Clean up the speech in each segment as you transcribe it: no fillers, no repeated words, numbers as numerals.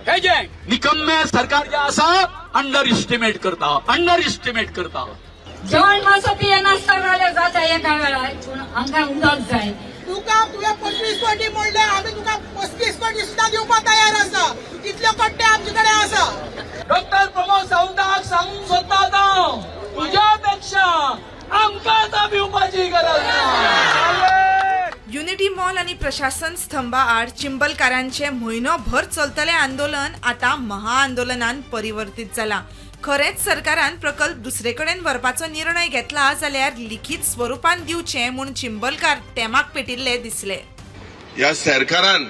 हे जे निकम्मे सरकार जे आसा अंडर एस्टिमेट करता, अंडर एस्टिमेट करता. जेवण मातसो पियेनासतना जाल्यार जाता एका वेळार, पूण आमकां उदक जाय. तुका तुवें 25 कोटी म्हणले, आमी तुका 35 कोटी सुद्दां दिवपाक तयार आसा. इतले कट्टे आमचे कडेन आसा. डॉक्टर प्रमोद सावंताक सांगूंक सोदता आतां हांव, तुज्या पेक्षा आमकां आतां भिवपाची गरज ना. युनिटी मॉल आनी प्रशासन स्तंभा आड चिंबलकारांचे म्हयनोभर चलतलें आंदोलन आतां महाआंदोलनान परिवर्तीत जालां. खरेंच सरकारान प्रकल्प दुसरे कडेन व्हरपाचो निर्णय घेतला जाल्यार लिखीत स्वरुपान दिवचें म्हूण चिंबलकार तेमाक पेटिल्ले दिसले. ह्या सरकारान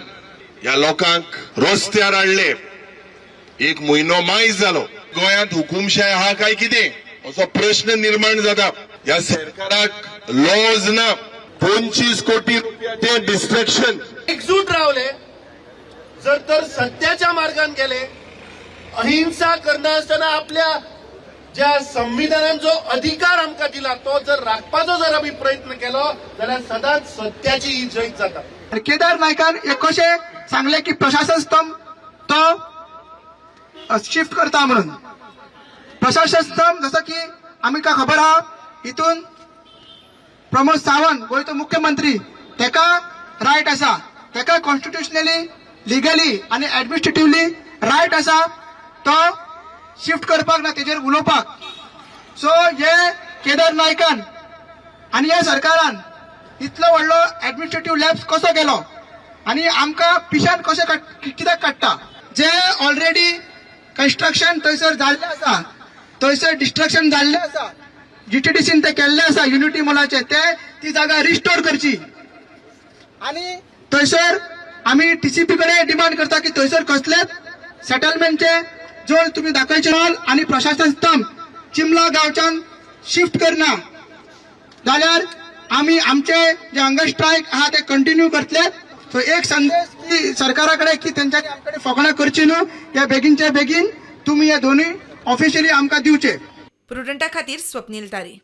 ह्या लोकांक रस्त्यार हाडले. एक म्हयनो मायज जालो. गोंयांत हुकुमशाय आहा काय कितें असो प्रश्न निर्माण जाता. ह्या सरकाराक लॉज ना. 25 कोटी रुपयाचे डिस्ट्रक्शन. एकजूट रावले जर तर सत्याच्या मार्गान गेले, अहिंसा करनासतना आपल्या ज्या संविधानान जो अधिकार आमकां दिला तो जर राखपाचो जर आमी प्रयत्न केलो जाल्यार सदांच सत्याची ही जैत जाता. आनी केदार नायकान एक कशें सांगलें की प्रशासन स्तंभ तो शिफ्ट करता म्हणून. प्रशासन स्तंभ जसो की आमकां खबर आहा, हितून प्रमोद सावंत गोंयचो मुख्यमंत्री, तेका रायट आसा, तेका कॉन्स्टिट्युशनली, लिगली आनी एडमिनिस्ट्रेटिवली रायट आसा तो शिफ्ट करपाक ना तेजेर उलोवपाक. सो हे केदार नायकान आनी ह्या सरकारान इतलो व्हडलो एडमिनिस्ट्रेटीव लॅप्स कसो केलो आनी आमकां पिशान कशें कित्याक काडटा? जे ऑलरेडी कन्स्ट्रक्शन थंयसर जाल्लें आसा, थंयसर डिस्ट्रक्शन जाल्लें आसा, जीटीडीसीन ते केल्लें आसा युनिटी मॉलाचे, ते ती जागा रिस्टोर करची. आनी थंयसर आमी टीसीपी कडेन डिमांड करता की थंयसर कसलेच सेटलमेंटचे जर तुमी दाखयचे मॉल आनी प्रशासन स्तंभ चिंबला गांवच्यान शिफ्ट करना जाल्यार आमी आमचे जे हंगर स्ट्रायक आहा ते कंटिन्यू करतले. सो एक संदेश की सरकारा कडेन की तेंच्यांनी आमचे कडेन फकाणां करची न्हू. हे बेगीनच्या बेगीन तुमी हे दोनूय ऑफिशियली आमकां दिवचे. प्रुडंटा खातीर स्वप्नील तारी.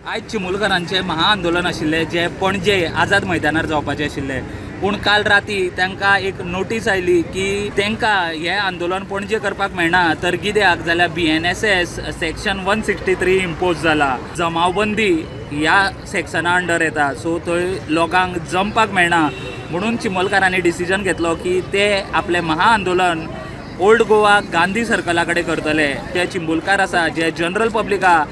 आयज चिमुलकारांचें महाआंदोलन आशिल्लें, जें पणजे आझाद मैदानार जावपाचें आशिल्लें. पूण काल राती तांकां एक नोटीस आयली की तांकां हें आंदोलन पणजे करपाक मेळना. तर कित्याक जाल्यार BNSS section 163 impose जाला. जमावबंदी ह्या सेक्शना अंडर येता, सो थंय लोकांक जमपाक मेळना. म्हणून चिंबलकारांनी डिसिजन घेतलो की ते आपलें महाआंदोलन ओल्ड गोवा गांधी सर्कला कडेन करतले. जे चिंबलकार आसा, जे जनरल पब्लीक आहा,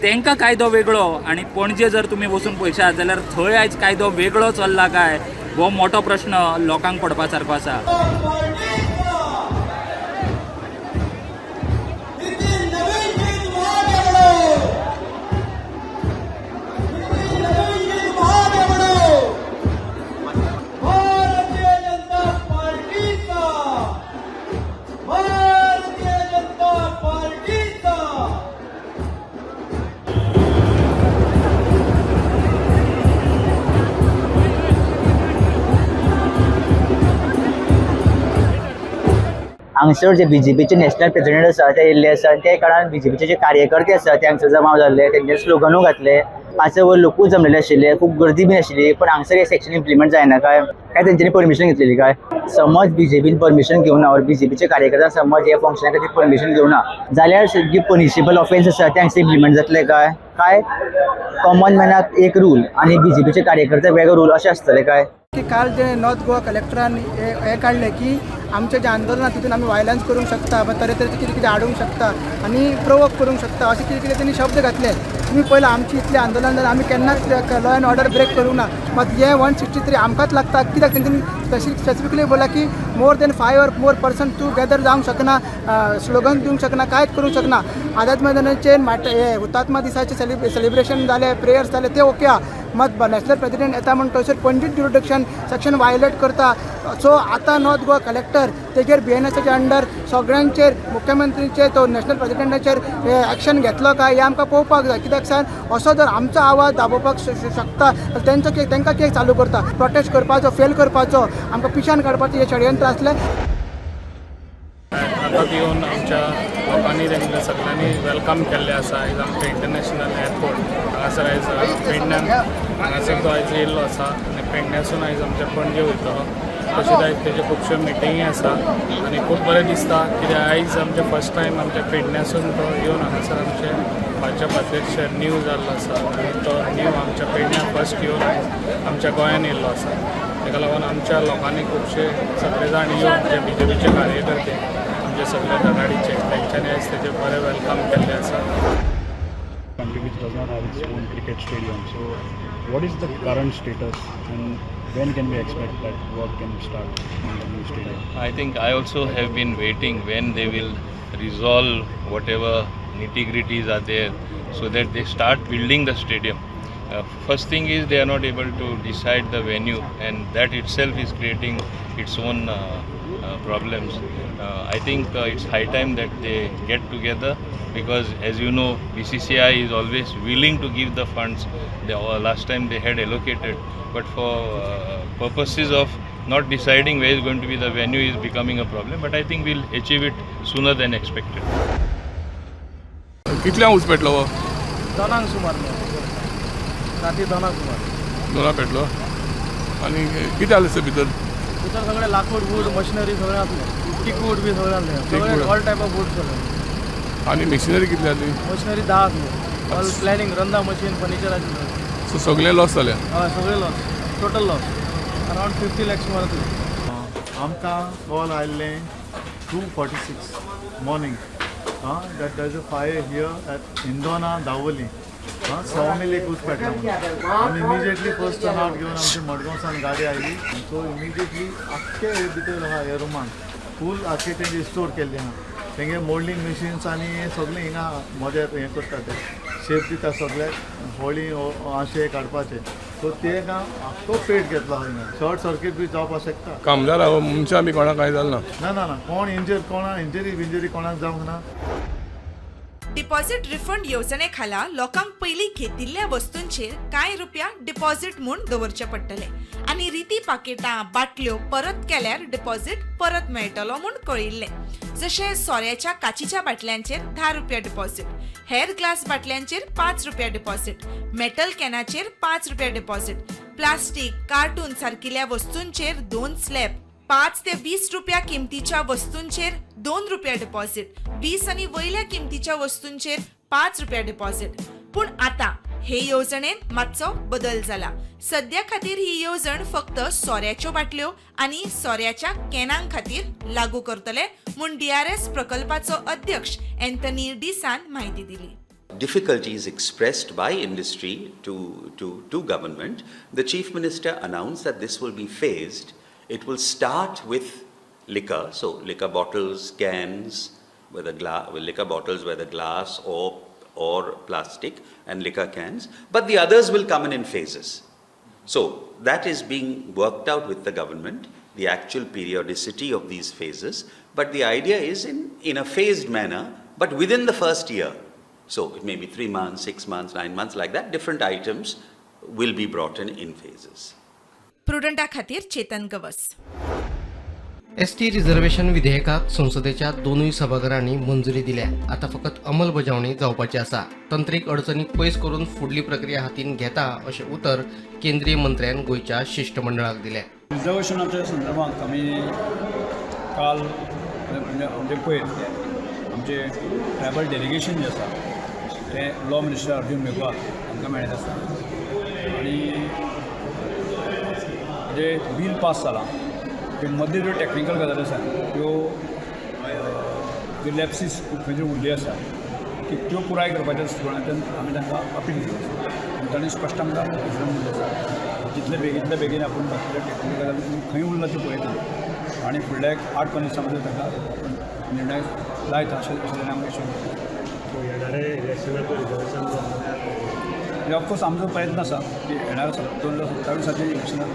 तांकां कायदो वेगळो आनी पणजे जर तुमी वचून पळयशात जाल्यार थंय आयज कायदो वेगळो चल्ला काय हो मोठो प्रश्न लोकांक पडपा सारको आसा. हांगसर जे बीजेपीचे नॅशनल प्रेसिडेंट आसा ते येयल्ले आसा आनी ते कारणान बीजेपीचे जे कार्यकर्ते आसा ते हांगसर जमा जाल्ले. तेंचे स्लोगनूय घातले. पांच वयर लोकूय जमलेले आशिल्ले, खूब गर्दी बीन आशिल्ली. पण हांगसर हे सेक्शन इम्प्लिमेंट जायना काय? काय तेंच्यांनी परमिशन घेतलेली काय? समज बीजेपीन परमिशन घेवना ऑर बीजेपीचे कार्यकर्त्यान समज हे फंक्शना खातीर परमिशन घेवना जाल्यार जी पनिशेबल ऑफेन्स आसा ते हांगसर इम्प्लिमेंट जातले काय? काय कॉमन मॅनाक एक रूल आनी बीजेपीचे कार्यकर्ते वेगळो रूल अशें आसतले काय? की काल जे नॉर्थ गोवा कलेक्टरान हे काडलें की आमचें जें आंदोलन आहा तितून आमी वायलन्स करूंक शकता वा तरेतरेचें कितें कितें हाडूंक शकता आनी प्रोवोक करूंक शकता, अशें कितें कितें तेणी शब्द घातले. तुमी पळयलां, आमची इतलें आंदोलन जालें, आमी केन्नाच लॉ एंड ऑर्डर ब्रेक करूंक ना. मात हे 163 आमकांच लागता कित्याक? तेंच्यांनी स्पेसिफिकली बोला की more than five or more person together जावंक शकना, स्लोगन दिवंक शकना, कांयच करूंक शकना. आझाद मैदानाचेर माट हे हुतात्मा दिसाचे सेलिब्रेशन जालें, प्रेयर्स जाले, ते ओके आहा. मात नॅशनल प्रेसिडेंट येता म्हण थंयसर पणजी ज्युरिडिक्शन सेक्शन वायलेट करता. सो आतां नॉर्थ गोवा कलेक्टर तेजेर बीएनएसाच्या अंडर सगळ्यांचेर, मुख्यमंत्रीचेर, तो नॅशनल प्रेसिडेंटाचेर एक्शन घेतलो काय हें आमकां पळोवपाक जाय. कित्याक सांग, असो जर आमचो आवाज दाबोवपाक शकता जाल्यार तेंचो कितें, तांकां कितें चालू करता? प्रोटेस्ट करपाचो, फेल करपाचो, आमकां पिशान काडपाचें हें षडयंत्र आसलें. आतां येवन आमच्या लोकांनी तांकां सगळ्यांनी welcome केल्लें आसा. आयज आमचें इंटरनॅशनल एअरपोर्ट हांगासर आयज पेडण्यान हांगासर तो आयज येयल्लो आसा आनी पेडण्यासून आयज आमच्या पणजे वयतलो. तशेंच आयज तेज्यो खुबश्यो मिटिंगी आसा आनी खूब बरें दिसता कित्याक आयज आमचें फर्स्ट टायम आमच्या पेडण्यासून तो येवन हांगासर आमचे भाजप अध्यक्ष न्यू जाल्लो आसा आनी तो न्यू आमच्या पेडण्यां फर्स्ट येवन आयज आमच्या गोंयान येयल्लो आसा. ताका लागून आमच्या लोकांनी खुबशे सगळे जाण येवन जे बीजेपीचे कार्यकर्ते आमचे सगळे धडाडीचे तेंच्यांनी आयज तेजें बरें welcome केल्लें आसा. Country which does not have its own cricket stadium. So, what is the current status and when can we expect that work can start on the new stadium? I think I also have been waiting when they will resolve whatever nitty-gritties are there so that they start building the stadium. First thing is they are not able to decide the venue, and that itself is creating its own problems. I think it's high time that they get together because, as you know, BCCI is always willing to give the funds. Last time they had allocated, but for purposes of not deciding where is going to be the venue is becoming a problem. But I think we'll achieve it sooner than expected. कितल्यांक ऊस पेटलो हो? 2 सुमार, राती 2 सुमार. 2 पेटलो. आनी कितें आसलें sir भितर? भितर सगळे लाकूड वूड मशिनरी सगळें आसलें, टिकवूड बी सगळें आसलें, सगळें ऑल टायप ऑफ वूड सगळें. आनी मशिनरी कितली आसली? मशिनरी 10 आसली, ऑल प्लॅनिंग रंदा मशीन फर्निचर आसलें. सो सगळें लॉस जालें? हय, सगळें loss, total loss around 50 lakhs सुमार आसलें. आमकां कॉल आयिल्लें 2:46 morning that there is a fire here at Indona Dabolim सवामिल एक ऊस पेटला म्हणून. आमी इमिजिएटली फर्स्ट टर्न आवट घेवन आमची मडगांवसान गाडी आयली. सो इमिजिएटली आख्खे हे भितर आहा ह्या रुमान फूल आख्खे तेंगे स्टोर केल्ले आहा. तेंगे मोल्डींग मशीन्स आनी हें सगळें हिंगा मदेर हें करता, ते शेप दिता सगळ्याक होळी आशे काडपाचे. सो ते आख्खो पेट घेतला हिंगा, शॉर्ट सर्कीट बी जावपाक शकता. काम जाला मनशां बी कोणाक कांय जालें ना? ना ना ना, कोण इंजर, कोणा इंजरी बिंजरी कोणाक जावंक ना. डिपॉझिट रिफंड येवजणे खाला लोकांक पयलीं घेतिल्ल्या वस्तूंचेर कांय रुपया डिपॉझिट म्हूण दवरचे पडटले आनी रिती पाकिटां बाटल्यो परत केल्यार डिपॉझिट परत मेळटलो म्हूण कळिल्लें. जशें सोऱ्याच्या काचीच्या बाटल्यांचेर 10 रुपया डिपॉझिट, हेर ग्लास बाटल्यांचेर 5 रुपया डिपॉझिट, मेटल कॅनाचेर 5 रुपया डिपॉझिट, प्लास्टीक कार्टून सारकिल्ल्या वस्तूंचेर 2 स्लॅब, 5 ते 20 रुपया किमतीच्या वस्तूंचेर 2 रुपया डिपॉझिट, 20 आनी वयल्या किमतीच्या वस्तूंचेर 5 रुपया डिपॉझिट. पूण आतां हे येवजणेंत मातसो बदल जाला. सद्या खातीर ही येवजण फक्त सोऱ्याच्यो बाटल्यो आनी सोऱ्याच्या कॅनां खातीर लागू करतले म्हूण डीआरएस प्रकल्पाचो अध्यक्ष एन्थनी डिसान म्हायती दिली. Difficulties expressed by industry to government, the Chief Minister announced that this will be phased. It will start with liquor, so liquor bottles, cans, whether liquor bottles, whether glass or plastic, and liquor cans, but the others will come in phases. So that is being worked out with the government, the actual periodicity of these phases, but the idea is in a phased manner, but within the first year. So it may be 3 months, 6 months, 9 months, like that. Different items will be brought in phases. प्रुडंटा खातीर Chetan Gawas. ST reservation विधेयकाक संसदेच्या दोनूय सभाघरांनी मंजुरी दिल्या. आता फकत अंमलबजावणी जावपाची आसा. तंत्रीक अडचणी पयस करून फुडली प्रक्रिया हातीन घेता अशें उतर केंद्रीय मंत्र्यान गोंयच्या शिश्टमंडळाक दिलें. रिझर्वेशनाच्या संदर्भात आमी काल म्हणजे पयर आमचे ट्रायबल डेलिगेशन जें आसा तें लॉ मिनिस्टर अर्जून मेघवाल हांकां मेळ्ळें आसा आनी जे बील पास जालां त्यो मदीं ज्यो टॅक्निकल गजाली आसा त्यो ज्यो लॅप्सीस खंय उरल्यो आसा की त्यो पुराय करपाच्या दृश्टिकोणांतल्यान आमी तांकां अपील केली आसा आनी तांणी स्पश्ट आमकां आश्वासन दिलें आसा, जितले बेगींतल्या बेगीन आपूण बाकीच्या टॅक्निकल गजाली खंय उरला त्यो पळयतले आनी फुडल्या एक 8-15 दिसां भितर ताका आपूण निर्णय लायता अशें अशें ताणें आमकां आश्वासन दिलें. येणारे इलेक्शनाक रिझर्वेशन म्हणजे ऑफकोर्स आमचो प्रयत्न आसा की येणाऱ्या 2027 इलेक्शनाक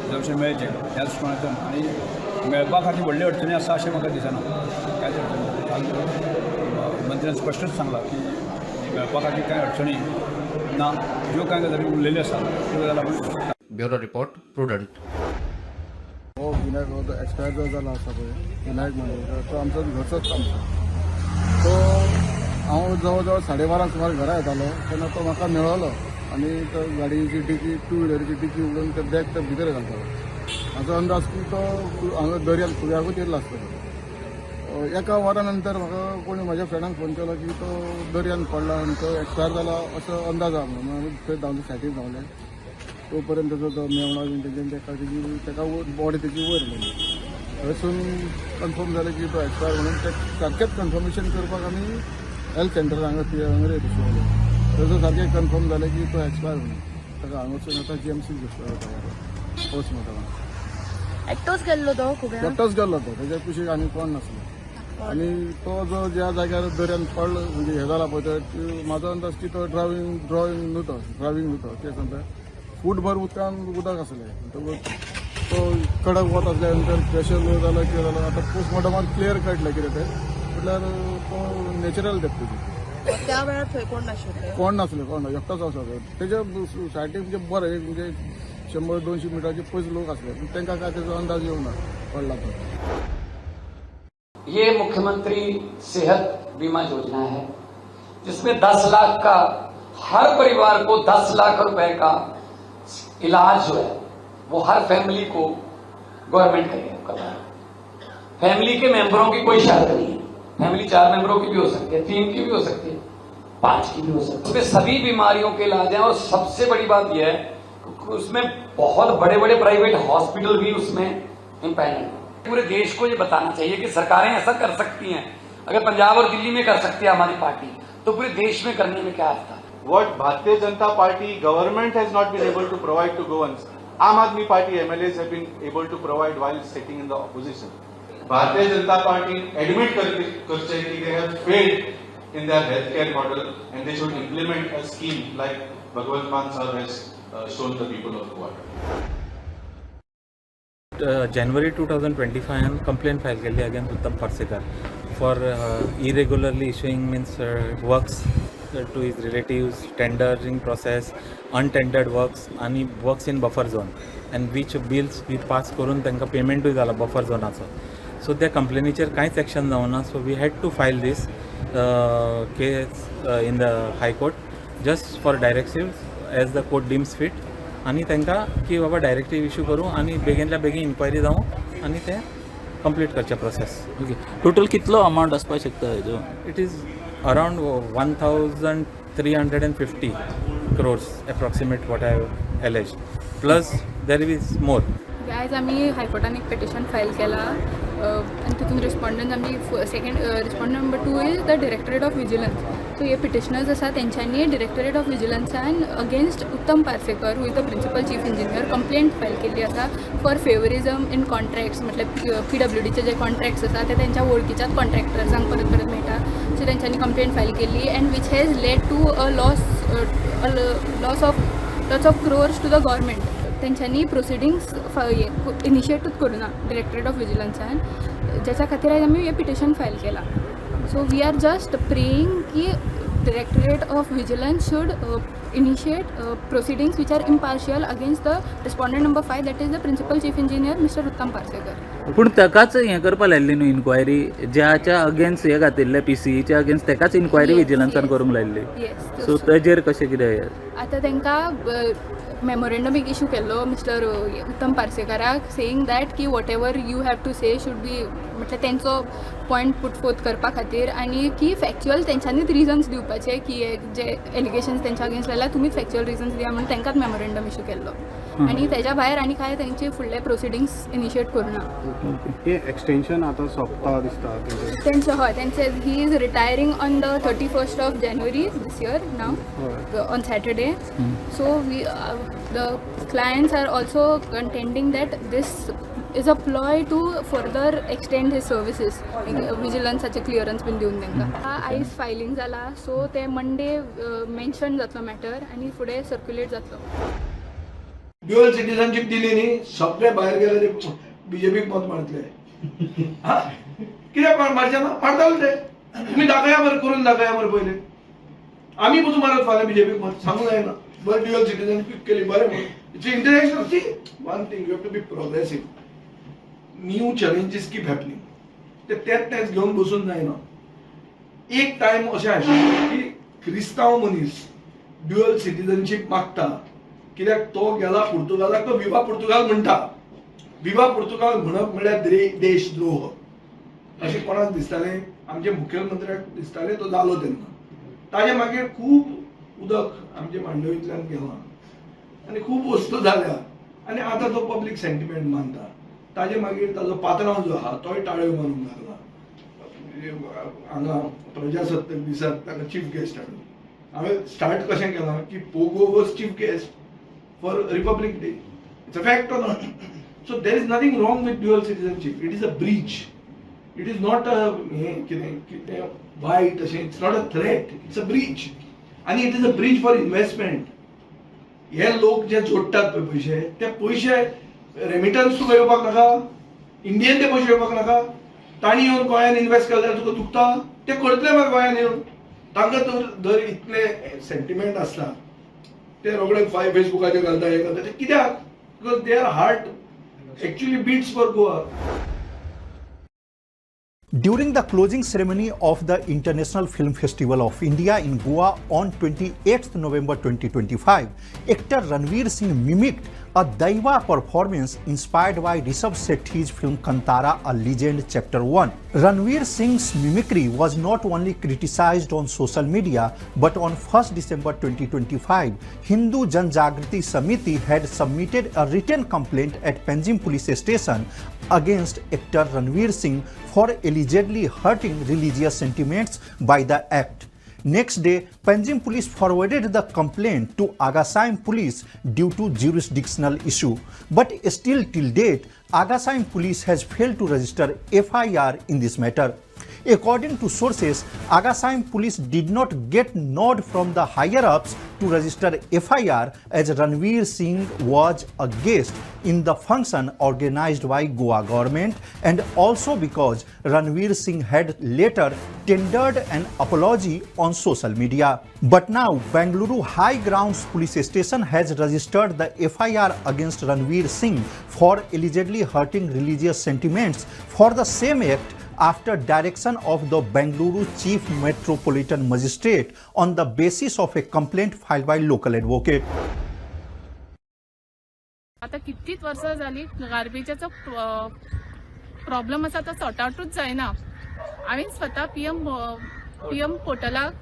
रिजर्वेशन मेळचें ह्या दृश्टिकोणांतल्यान आनी मेळपा खातीर व्हडल्यो अडचणी आसा अशें म्हाका दिसना. कांयच अडचणी ना. काल मंत्र्यान स्पश्टच सांगलां की मेळपा खातीर कांय अडचणी ना, ज्यो कांय गजाली उरलेल्यो आसा त्यो गजाली आपूण ब्युरो रिपोर्ट, प्रुडंट. हो विनायक हो एक्सपायर जो जाला आसा पळय, विनायक मांद्रेकर, तो आमचो घरचोच आमचो. तो हांव जवळ जवळ 12:30 सुमार घरा येतालो तेन्ना तो म्हाका मेळलो आनी तो गाडयेची डिकी, टू व्हिलरीची डिकी उगडून ते बॅग तो भितर घालतालो. म्हाजो अंदाज की तो हांगा दर्यान खुब्याकूच येयल्लो आसतलो. एका वरा नंतर म्हाका कोणी म्हाज्या फ्रेंडाक फोन केलो की तो दर्यान पडला आनी तो एक्सपायर जाला असो अंदाज आहा म्हणून. आमी थंय धांवले, सायटीर धांवले. तो पर्यंत तेजो तो मेवणो बीन तेजेन तेका तेजी तेका बॉडी तेजी वयर मेळ्ळी. थंयसून कन्फर्म जालें की तो एक्सपायर म्हणून. ते सारकेंच कन्फर्मेशन करपाक आमी हेल्थ सेंटर हांगा हांगा येयले शिवोले. थंयसर सारकें कन्फर्म जालें की तो एक्सपायर म्हणून. ताका हांगासून आतां जीएमसी घेतलो पोस्टमॉर्टमाक. एकटोच गेल्लो तो खुब्या? एकटोच गेल्लो तो, तेज्या कुशीक आनी कोण नासलो. आनी तो जो ज्या जाग्यार दर्यान पडलो म्हणजे हे जाला पळय, ते म्हाजो अंदाज की तो ड्रायव्हिंग ड्रॉइंग न्हू तो ड्रायव्हिंग न्हू तो. ते सांगता फूटभर उदकान उदक आसलें. म्हणटकूच तो कडक वत आसल्या नंतर प्रेशर लो जालो, कितें जालो, आतां पोस्टमॉर्टमान क्लियर कळटलें कितें तें. म्हटल्यार तो नॅचरल डेथ तेजी. त्या वेळार थंय कोण नाशिल्ले? कोण नासले, कोण ना, एकटोच आसा. तेज्या सायडीक म्हणजे बरें एक म्हणजे 100-200 मिटराचे पयस लोक आसले, पूण तांकां काय तेजो अंदाज येवना पडला तो. ये मुख्यमंत्री सेहत बीमा योजना है, जिसमें 10 लाख का हर परिवार को 10 लाख रुपए का इलाज जो है वो हर फैमिली को गवर्नमेंट करेगा. फैमिली के मेंबरों की कोई शर्त नहीं है. फैमिली चार मेंबरों की भी हो सकती है, तीन की भी हो सकती है, पांच की भी हो सकती है. उसमें सभी बीमारियों के इलाज हैं और सबसे बड़ी बात यह है कि उसमें बहुत बड़े बड़े प्राइवेट हॉस्पिटल भी उसमें इम्पैनल हैं. पूरे देश को ये बताना चाहिए कि सरकारें ऐसा कर सकती हैं. अगर पंजाब और दिल्ली में कर सकती है हमारी पार्टी, तो पूरे देश में करने में क्या आता है? What Bharatiya Janata Party government has not been able to provide to Goans, Aam Aadmi Party MLAs have been able to provide while sitting in the opposition. Bharatiya Janata Party admit करचे की they have failed in their healthcare model and they should implement a scheme like Bhagwant Mann sir has shown the people of Goa. January 2025 complaint file केल्ली against Uttam Parsekar for irregularly issuing means works to his relatives, tendering process, untendered works आनी works in buffer zone and which bills be pass करून तांकां पेमेंटूय जाला buffer झोनाचो. So त्या कंप्लेनीचेर कांयच action जावना, so we had to file this case in the High Court just for directives as the court deems fit आनी तांकां की बाबा डायरेक्टीव इशू करूं आनी बेगीनल्या बेगीन इन्क्वायरी जावं आनी तें कंप्लीट करचें प्रोसेस. ओके, टोटल कितलो अमावंट आसपाक शकता हेजो? It is around 1350 crores approximate what I allege, plus there is more. आयज आमी हायकोर्टान एक पिटिशन फायल केला आनी तितून रिस्पोंडंट आमी second respondent number two is the Directorate of Vigilance. So hey petitioners आसा, तेंच्यांनी डिरेक्टरेट ऑफ विजिलन्सान against Uttam Parsekar, who is the Principal Chief Engineer, complaint file केल्ली आसा फॉर फेवरिजम इन कॉन्ट्रॅक्ट्स. म्हटल्यार पीडब्ल्यूडीचे जे कॉन्ट्रॅक्ट्स आसा ते तेंच्या वळखीच्याच कॉन्ट्रॅक्टर्सांक परत परत मेळटा. सो तेंच्यांनी कंप्लेंट फायल केल्ली and which has led to a loss of lots of crores to the government. तेंच्यांनी प्रोसिडिंग्स इनिशिएटूच करूं ना डिरेक्टरेट ऑफ विजिलन्सान, ज्याच्या खातीर आयज आमी हें पिटिशन फायल केलां. So we are just praying की Directorate of Vigilance should initiate proceedings which are impartial against the respondent number five, that is the Principal Chief Engineer Mr. Uttam Parsekar. पूण ताकाच हें करपा लायल्ली न्हू इन्क्वायरी, ज्याच्या against हे घातिल्ले पीसीईच्या अगेन्स्ट, तेकाच इन्क्वायरी विजिलन्सान करूंक लायल्ली. Yes. सो तेजेर कशें कितें हें? आतां तांकां मेमोरेंडम एक इशू केल्लो मिस्टर उत्तम पार्सेकाराक, सेईंग that की whatever you have to say should be, म्हटल्यार तेंचो पॉयंट पुट फोर्थ करपा खातीर आनी की फॅक्च्युअल तेंच्यांनीच रिजन्स दिवपाचे की हे जे एलिगेशन्स तेंच्या अगेन्स्ट लायल्या, तुमीच फॅक्च्युअल रिजन्स दिया म्हणून तांकांच मेमोरेंडम इशू केल्लो. आनी तेज्या भायर आनी कांय तेंचे फुडले प्रोसिडिंग्स इनिशिएट करूना. हे एक्सटेन्शन आतां सोंपता दिसता तेंचे. तेंचे, हय, तेंचे, he is retiring on the 31st of January this year now, on Saturday. So we the clients are also contending that this is a ploy to further extend his services. विजिलन्साचे clearance बीन दिवन तांकां. आयज filing जाला, so ते Monday mention जातलो matter आनी फुडें circulate जातलो. ड्युअल सिटीजनशीप दिली न्ही, सगळे भायर गेले ते बीजेपीक मत मारतले. हा? कित्याक मारचे ना? मारताले ते. तुमी दाखया मरे, करून दाखया मरे पयले. आमी पसून मारत फाल्यां बीजेपीक मत, सांगूंक जायना. बरें, ड्युअल सिटीजनशीप केली, बरें म्हणून. It's international. See, one thing, you have to be progressive. New challenges keep happening. ते तेच तेच घेवन बसून जायना. एक टायम अशें आशिल्लें की क्रिस्तांव मनीस ड्युअल सिटीजनशीप मागता कित्याक तो गेला पुर्तुगालाक, तो विवा पुर्तुगाल म्हणटा. विवा पुर्तुगाल म्हणप म्हळ्यार देशद्रोह अशें कोणाक दिसतालें? आमच्या मुखेलमंत्र्याक दिसतालें. तो जालो तेन्ना. ताजे मागीर खूब उदक आमच्या मांडवींतल्यान गेलां आनी खूब वस्तू जाल्या आनी आतां तो पब्लीक सेंटिमेंट मानता. ताजे मागीर ताजो पात्रांव जो आहा तोय टाळयो मारूंक लागला. हांगा प्रजासत्ताक दिसाक ताका चीफ गेस्ट हाडून हांवें स्टार्ट कशें केलां की Pogo was chief guest for Republic Day. It's a fact or not? So there is nothing wrong with dual citizenship. It is a bridge. It is not a हें कितें कितें वायट अशें. It's not a threat, it's a bridge आनी it is a bridge for investment. हे लोक जे जोडटात पळय पयशे, ते पयशे रेमिटन्स तुका येवपाक नाका? इंडियन ते पयशे येवपाक नाका? तांणी येवन गोंयान इन्वेस्ट केले जाल्यार तुका दुखता? ते करतले मरे गोंयान येवन. तांकां तर जर इतले सेंटिमेंट आसता, ते रोखडे फाय फेसबुकाचेर घालता, हे घालता. ते कित्याक? Because their heart actually beats for Goa. During the closing ceremony of the International Film Festival of India in Goa on 28th November 2025, actor Ranveer Singh mimicked a Daiva performance inspired by Rishabh Shetty's film Kantara, A Legend Chapter 1. Ranveer Singh's mimicry was not only criticized on social media, but on 1st December 2025, Hindu Janjagriti Samiti had submitted a written complaint at Panjim Police Station against actor Ranveer Singh for allegedly hurting religious sentiments by the act. Next day, Panjim police forwarded the complaint to Agassaim police due to jurisdictional issue. But still till date, Agassaim police has failed to register FIR in this matter. According to sources, Agassaim police did not get nod from the higher-ups to register FIR as Ranveer Singh was a guest in the function organized by Goa government and also because Ranveer Singh had later tendered an apology on social media. But now, Bengaluru High Grounds Police Station has registered the FIR against Ranveer Singh for allegedly hurting religious sentiments for the same act after direction of the Bengaluru Chief Metropolitan Magistrate on the basis of a complaint filed by local advocate. आतां कितलींच वर्सां जालीं गार्बेजाचो problem आसा तो sort आउटूच जायना. हांवें स्वता PM पोर्टलाक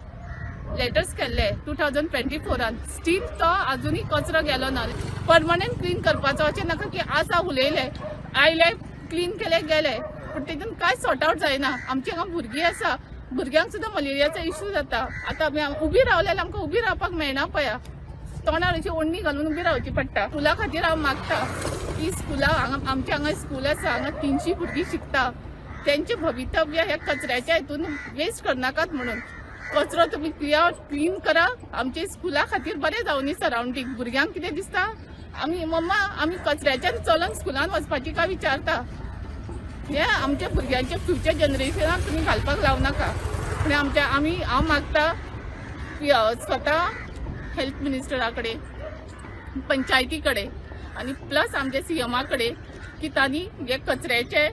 letters केल्ले 2024रान. स्टील तो आजुनूय कचरो गेलो ना. परमनंट क्लीन करपाचो. अशें नाका की आसा उलयले, आयले, क्लीन केले, गेले, पूण तेतून कांय सॉर्ट आउट जायना. आमची हांगा भुरगीं आसा, भुरग्यांक सुद्दां मलेरियाचो इश्यू जाता. आतां आमी उबी रावले जाल्यार आमकां उबी रावपाक मेळना. पळया, तोंडार अशी ओडणी घालून उबी रावची पडटा. स्कुला खातीर हांव मागता की स्कुला हांगा, आमच्या हांगा स्कूल आसा, हांगा 300 भुरगीं शिकता. तेंचे भवितव्य ह्या कचऱ्याच्या हितून वेस्ट करनाकात म्हणून. कचरो तुमी क्लियर क्लीन करा. आमच्या स्कुला खातीर बरें जावनी सरावंडींग. भुरग्यांक कितें दिसता, आमी मम्मा आमी कचऱ्याच्यान चलोन स्कुलान वचपाची काय विचारता. हे आमच्या भुरग्यांच्या फ्युचर जनरेशनाक तुमी घालपाक लावनाका. पूण आमच्या आमी हांव मागता की स्वता हेल्थ मिनिस्टरा कडेन, पंचायती कडेन आनी प्लस आमच्या सीएमा कडेन की तांणी हे कचऱ्याचे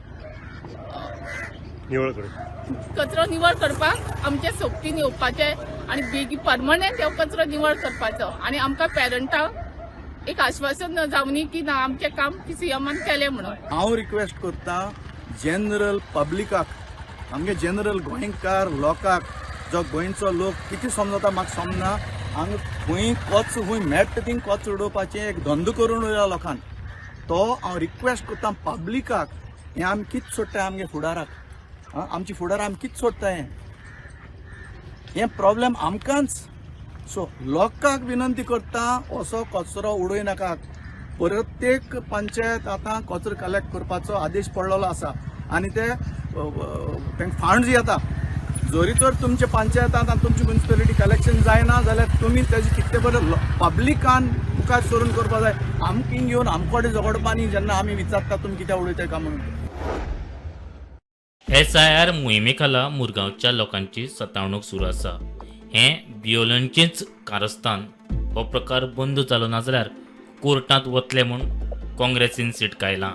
निवळ कर. कचरो निवळ करपाक आमच्या सोबतीन येवपाचें आनी बेगीन परमनंट हो कचरो निवळ करपाचो आनी आमकां पेरंटांक एक आश्वासन जावनी की ना, आमचें काम सीएमान केलें म्हणून. हांव रिक्वेस्ट करता जनरल पब्लिकाक, आमगे जनरल गोंयकार लोकांक, जो गोंयचो लोक कितें समजता म्हाका समजना. हांगा खंय कच खंय मेळटा थिंग कच उडोवपाचें एक धंदो करून उरला लोकान. तो हांव रिक्वेस्ट करता पब्लिकाक, हें आमी कितें सोडटाय आमगे फुडाराक? आं, आमचे फुडार आमी कितें सोडटा? हें हें प्रॉब्लेम आमकांच. सो लोकांक विनंती करता, असो कचरो उडय नाकात. प्रत्येक पंचायत आतां कचरो कलेक्ट करपाचो आदेश पडलेलो आसा आनी ते तांकां फंड्स येता. जरी तर तुमच्या पंचायतांत आनी तुमची म्युनिसिपेलिटी कलेक्शन जायना जाल्यार तुमी तेजें कितें बरें पब्लिकान मुखार सरून करपा जाय. आमकां घेवन आमचे कडेन झगडपा न्ही जेन्ना आमी विचारता तुमी कित्याक उडयताय काय म्हणून. एसआयआर मोहिमे खाला मुरगांवच्या लोकांची सतावणूक सुरू आसा. हें बियोलंचेंच कारस्थान. हो प्रकार बंद जालो ना जाल्यार कोर्टांत वतले म्हूण काँग्रेसीन शिटकायलां.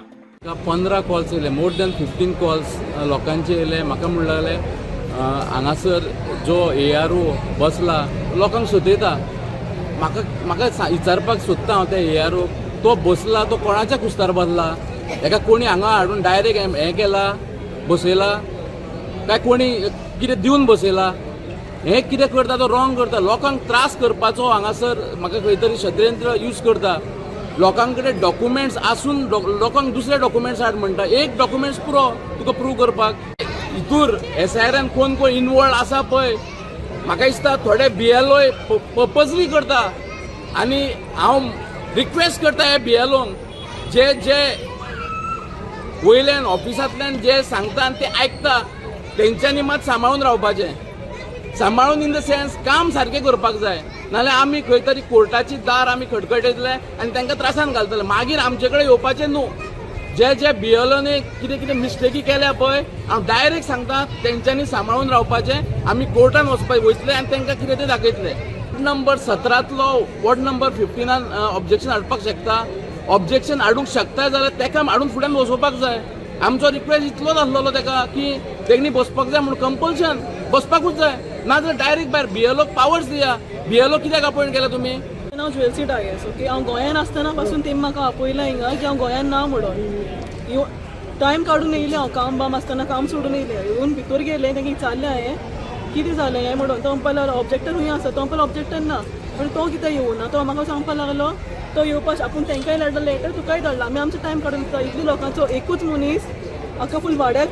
15 कॉल्स येयले, मोर दॅन 15 कॉल्स लोकांचे येयले. म्हाका म्हणूंक लागले, हांगासर जो एआरओ बसला, लोकांक सतयता. म्हाका म्हाका विचारपाक सोदता हांव त्या एआरओ, तो बसला तो कोणाच्या कुस्तार बसला? हेका कोणी हांगा हाडून डायरेक्ट हें केला, बसयला, काय कोणी कितें दिवन बसयला? हें कितें करता तो रॉंग करता. लोकांक त्रास करपाचो हांगासर म्हाका खंय तरी षडयंत्र यूज करता. लोकां कडेन डॉक्युमेंट्स आसून लोकांक दुसरे डॉक्युमेंट्स हाड म्हणटा. एक डॉक्युमेंट्स पुरो तुका प्रूव करपाक. हितूर एसआयआरान कोण कोण इनवॉल्व आसा पळय, म्हाका दिसता थोडे बीएलओ पर्पजली करता. आनी हांव रिक्वेस्ट करता हे बीएलओंक, जे जे वयल्यान ऑफिसांतल्यान जे सांगता ते आयकता, तेंच्यांनी मात सांबाळून रावपाचें. सांबाळून इन the sense, काम सारकें करपाक जाय, नाल्यार आमी खंय तरी कोर्टाची दार आमी खटखटयतले आनी तांकां त्रासान घालतले. मागीर आमचे कडेन येवपाचें न्हू. जे जे बीएलओने कितें कितें मिस्टेकी केल्या पळय, हांव डायरेक्ट सांगता, तेंच्यांनी सांबाळून रावपाचें. आमी कोर्टान वचपाक वयतले आनी तांकां कितें तें दाखयतले. नंबर 17तलो वॉर्ड नंबर 15न ऑब्जेक्शन हाडपाक शकता. ऑब्जेक्शन हाडूंक शकता जाल्यार ताका हाडून फुड्यान बसोवपाक जाय. आमचो रिक्वेस्ट इतलोच आसलेलो ताका की तेणी बसपाक जाय म्हणून, कंपल्शन बसपाकूच जाय, नाजाल्यार डायरेक्ट भायर. बीएलओक पावर्स दिया. बीएलओ कित्याक अपॉयंट केला तुमी? नांव ज्वेलसी डायस. ओके, हांव गोंयान आसतना पासून तेमी म्हाका आपयलां हिंगा की हांव गोंयान ना म्हणून. टायम काडून येयलें हांव, काम बाम आसतना काम सोडून येयलें. येवन भितर गेलें, तांकां विचारलें हांवें कितें जालें हें म्हणून. तो म्हणपाक लागलो ऑब्जेक्टर खंय आसा? तो म्हणपाक ऑब्जेक्टर ना. पूण तो कित्याक येवना? तो म्हाका सांगपाक लागलो तो येवपाक, आपूण तांकांय धाडला लेटर, तुकाय धाडला. आमी आमचो टायम काडून दिता. इतले लोकांचो एकूच मनीस आख्खा फूल वाड्याक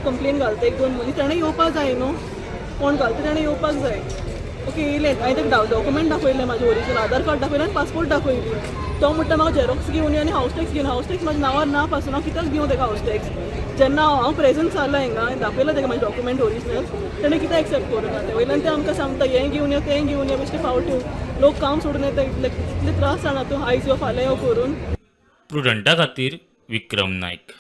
कंप्लेन घालता. एक दोन मनीस ताणें येवपाक जाय न्हू, कोण घालता ताणें येवपाक जाय. ओके, येयले. हांवें ताका डॉक्युमेंट दाखयलें, म्हाजें ओरिजिनल आधार कार्ड दाखयलें आनी पासपोर्ट दाखयली. तो म्हणटा म्हाका झेरॉक्स घेवन यो आनी हावस टॅक्स घेवन. हावस टॅक्स म्हाज्या नांवार ना पासून हांव कित्याक दिवं ताका हावस टॅक्स? जेन्ना हांव प्रेजंट जालां हिंगा, हांवें दाखयलां ताका म्हाजें डॉक्युमेंट ओरिजिनल, तेणें कित्याक एक्सेप्ट करूं ना तें? वयल्यान ते आमकां सांगता हें घेवन यो, तें घेवन यो. बेश्टे फावट्यो. लोक काम सोडून येता, इतले इतले त्रास जाणा तूं, आयज यो फाल्यां यो करून. प्रुडंटा खातीर विक्रम नायक.